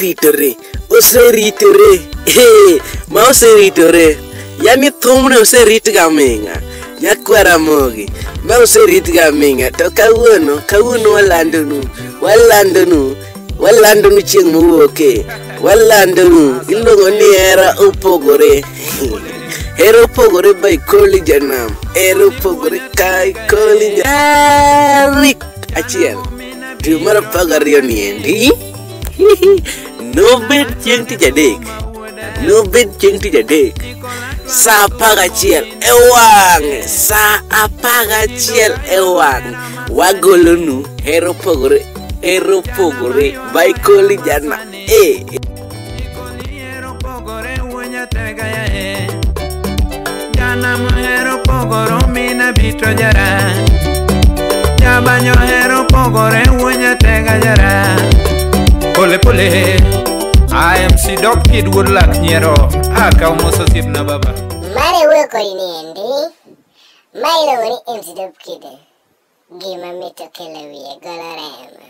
Oseritore, oseritore, hey, ma oseritore. Yani thumni oserit gaming'a. Nyakwar Ramogi, ma oserit gaming'a. To kawuono, kawuono walandonu, walandonu, walandonu chieng' mowuoke. Walandonu, iluongo ni hera opogore. Hera opogore by Koli Janam. Hera opogore kai Koli Tarik achiel dwe mar 12 niendi nobed chieng' tich adek, nobed chieng' tich adek sa 11 e wang'e, sa 11 e wang'e wagolonu hera opogore, hera opogore by Koli Janam. Eh. Janam hero pogoro mina bito jara. Jabanyo hero pogore wuonya tega jara. Pole pole. I am Sidok Kid wuod lak nyiero. Akaw mos osiepna baba. Mare wuoyo kodi niendi. Ma iluongo ni MC Dope Kid. Gima mit okelo wiye golo remo.